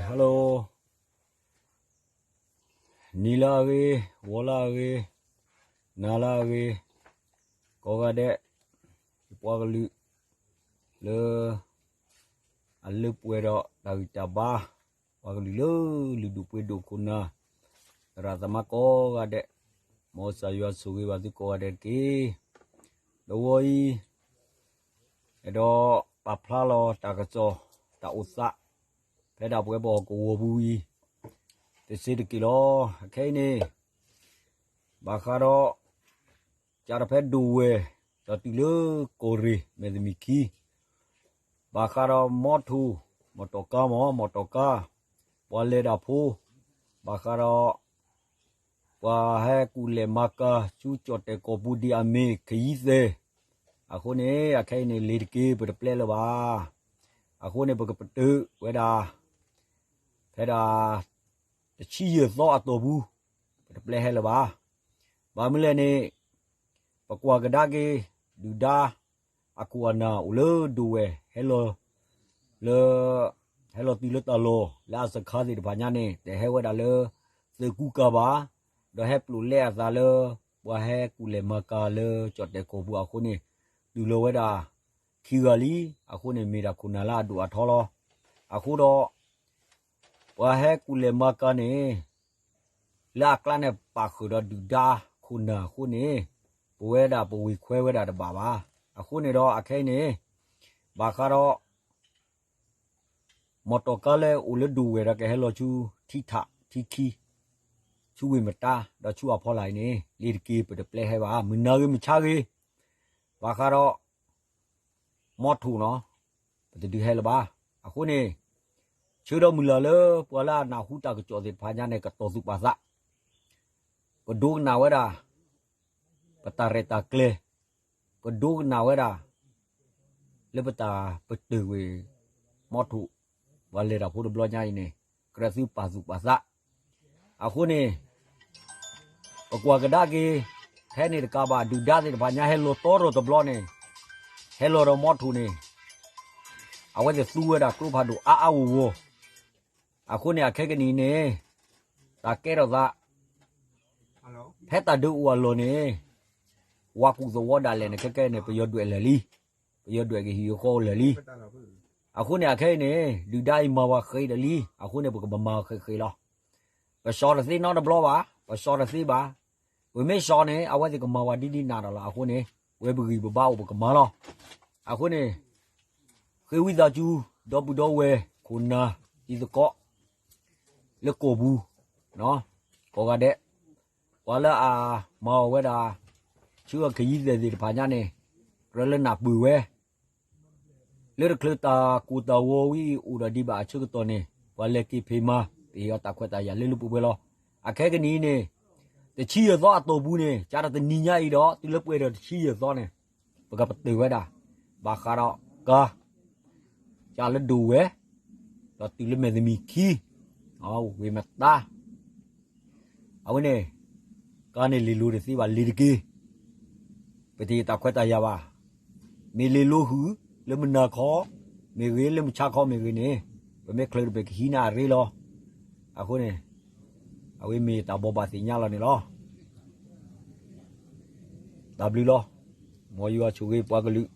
hello, နံၤလၢအဂ့ၤ, ဂီၤလၢအဂ့ၤ, နၤလၢအဂ့ၤ, ကိးဂၤဒဲး, ယပှၤကလုာ်လၢ အလၢပှဲၤဒီးတၢ်ဂံၢ်တၢ်ဘါ, ပှၤကလုာ်လၢလုၢ်ဒိၣ်ပှ့ၤဒိၣ်ခိၣ်နၢ်, သရၣ်သမါကိးဂၤဒဲး, မ်ကစၢ်ယွၤဆိၣ်ဂ့ၤဘၣ်သုကိးဂၤဒဲးတက့ၢ်. တဝီအံၤ အဲၣ်ဒိးပာ်ဖျါလီၤတၢ်ကစီၣ် တၢ်အိၣ်သး ဖဲဒၣ်ပဝဲပဟီၣ်ကဝီၤပူၤအံၤ တစဲးတက့ၢ်လီၤ. အခဲအံၤန့ၣ် ဘၣ်ဃးဒီး ကၢ်တၢ်ဖဲဒိၣ်ဝဲၢ် ဒီးတုၤလၢကီၢ်ရ့ၣ်မဲာ်တမံၤခံ ဘၣ်ဃးဒီးမီထိၣ်, မီတီၢ်ကါမီၢ်, မီတီၢ်ကါ, ပှၤလဲၤတၢ်ဖိ, ဘၣ်ဃးဒီး ပှၤဟဲကူၣ်လဲၤမၤကၤဆူကၠီၣ်တဲၣ်ကီၢ်ပူၤဒ်အမ့ၢ်ခယံသဲး, အဃိန့ၣ် အခဲအံၤန့ၣ် လ့ၤတက့ၤ ပတပျဲလၢၤဘၣ်. အဃိန့ၣ် ပကပတုာ်ဝဲဒၣ် ဖဲဒၣ် တဆံယဲၢ်သီအတီၢ်ပူၤ ပတပျဲဟဲလၢၤဘၣ်. ဘၣ်မနုၤလဲၣ်န့ၣ် ပကွၢ်ကဒါက့ၤ ဒုၣ်ဒါ အခိၣ်အနၢ်အိၣ်လၢဒိၣ်ဝဲၢ် ဟဲလီၤ လၢ ဟဲလီၤတုၤလၢတၢ်လီၢ်လၢအစခါသ့ၣ်တဖၣ်ညါန့ၣ် တဟဲဝဲဒၣ်လၢသုးကူကၤဘၣ်, ဒီးဟဲပျိာ်လဲအသးလၢ ပှၤဟဲကူၣ်လဲၤမၤကၤလၢကၠီၣ်တဲၣ်ကီၢ်ပူၤအဃိန့ၣ် တုၤလီၤဝဲဒၣ်ခံဂၤလံ. အဃိန့ၣ် မ့ၢ်ဒၣ်ခိၣ်နၢ်လၢအဒိၣ်အထီလီၤ. အဃိဒီး ပှၤဟဲကူၣ်လဲၤမၤကၤန့ၣ် လၢအကျါန့ၣ်ပာ်ဃုာ်ဒီးဒုၣ်ဒါခိၣ်နၢ်အဃိန့ၣ် ပဝဲဒၣ်ပဝ့ၤခွဲဝဲဒၣ်တဘၣ်ဘၣ်. အဃိန့ၣ်ဒီးအခဲအံၤန့ၣ် ဘၣ်ဃးဒီး မီတီၢ်ကါလၢအိၣ်လၢဒိၣ်ဝဲၢ်ဒီးကဟဲလီၤဆူထံထးထံခံ ဆူဝ့ၢ်မတါ ဒီးဆူအဖီလာ်အံၤန့ၣ် လ့ၤတက့ၤ ပတပျဲဟဲဘၣ်. မုၢ်နၤဂ့ၤမုၢ်ဆါဂ့ၤ ဘၣ်ဃးဒီး မီထိၣ်နီၤ ပတဒုးဟဲလၢၤဘၣ်. အဃိန့ၣ် ဆၢဒီးမုၢ်လၢ်လၢပှၤလၢအနၢ်ဟူတၢ်ကစီၣ်သ့ၣ်တဖၣ်ညါန့ၣ် ကတီၢ်သူၣ်ပာ်သး, ကဒိကနၣ်ဝဲဒၣ် ပတၢ်ရဲၣ်တၢ်ကျဲၤ, ကဒိကနၣ်ဝဲဒၣ် လၢပတၢ်ပတုာ်ကွံာ် မီထိၣ် ပှၤလဲၤတၢ်ဖိတဘျီညါအံၤန့ၣ် ကြၢးသုပာ်သူၣ်ပာ်သး. အဃိန့ၣ် ပကွၢ်ကဒါက့ၤ ဖဲန့ၣ်တကးဘၣ် ဒုၣ်ဒါသ့ၣ်တဖၣ်ညါဟဲလီၤတီထီၣ်တဘျီန့ၣ် ဟဲလီၤဒီးမီထိၣ်န့ၣ် အဝဲသ့ၣ်သူဝဲဒၣ်ကျိဖးဒိၣ်အါအါဂီၢ်ဂီၢ်. အဃိန့ၣ် အခဲကနံၣ်အံၤန့ၣ် တၢ်ကဲထီၣ်သး ဖဲတၢ်ဒုးအိၣ်အလီၢ်န့ၣ် ဝၤပူၤသဝီဒၣ်လဲာ်န့ၣ် ခဲကဲန့ၣ် ပယီၤဒွဲၣ်လၢာ်လံ, ပယီၤဒွဲၣ်ကဟံၣ်ဃီလၢာ်လံ. အဃိန့ၣ် အခဲအံၤန့ၣ် ဒုၣ်ဒါအံၤမၤဝဲဃ့ဒီးလံ, အဃိန့ၣ် ပကဘၣ်မၤဃ့ဃ့လီၤ. ပဆှီတသ့နီတဘျီဘၣ်, ပဆှီတသ့ဘၣ်. ပမ့ၢ်ဆှီန့ၣ် အဝဲသ့ၣ်ကမၤဝဲဒ်ဒ်နၤဒီးလီၤ. အဃိန့ၣ် ပဝဲပဂံၢ်ပဘါအိၣ်ပကမၤလီၤ. အဃိန့ၣ် ဃ့ဝံသးစူၤ ဒီပုၢ်ဒီဝဲၢ် ခိၣ်နၢ် တံၤသကိး လၢကီၢ်ပူၤ ကိးဂၤဒဲး, ပှၤလၢအမၤအီၣ်ဝဲဒၣ် ဆူအခ့ယံၤသဲးသ့ၣ်တဖၣ်ညါန့ၣ် ကြၢးလၢနၢ်ပၢၢ်ဝဲ လၢတချုးတၢ်ကိၢ်တၢ်ဂီၤဝဲအံၤအိၣ်ဒီးဒံးဘၣ်အဆၢကတီၢ်န့ၣ် ပှၤလဲၤက့ၤဖံးမၤ ပဟ့ၣ်အီၤတၢ်ခွဲးတၢ်ယာ်လၢလၢပှဲၤပှဲၤလီၤ. အခဲကနံၣ်အံၤန့ၣ် တဆံယဲၢ်သီအတီၢ်ပူၤန့ၣ် ကၢ်ဒီးတနံၤညါအံၤဒီး တုၤလၢပှဲၤဒီးတဆံယဲၢ်သီန့ၣ် ပကပတုာ်ဝဲဒၣ် ဘၣ်ဃးဒီးကါ ကၢ်လၢဒိၣ်ဝဲၢ် ဒီးတုၤလၢမဲာ်တမံၤခံ ဝ့ၢ်မတါ အဝဲန့ၣ် ကါန့ၣ်လ့ၤလိၤတသ့ဘၣ် လ့ၤတက့ၤ ပတဟ့ၣ်တၢ်ခွဲးတၢ်ယာ်ဘၣ်. မ့ၢ်လ့ၤလိၤဟုၣ် လၢမုၢ်နၤခီ မ့ၢ်ဂ့ၤ လၢမုၢ်ဆါခီမ့ၢ်ဂ့ၤန့ၣ် ပမ့ၢ်ချုးတဘ့ၣ်ကဟံးန့ၢ်အရ့လီၤ. အဃိန့ၣ် အဝဲမ့ၢ်တၢ်ဘိးဘၣ်သ့ၣ်ညါလီၤန့ၣ်လီၤ. တၢ်ဘျုးလီၤ. မ်ယွၤဆိၣ်ဂ့ၤပှၤကလုာ်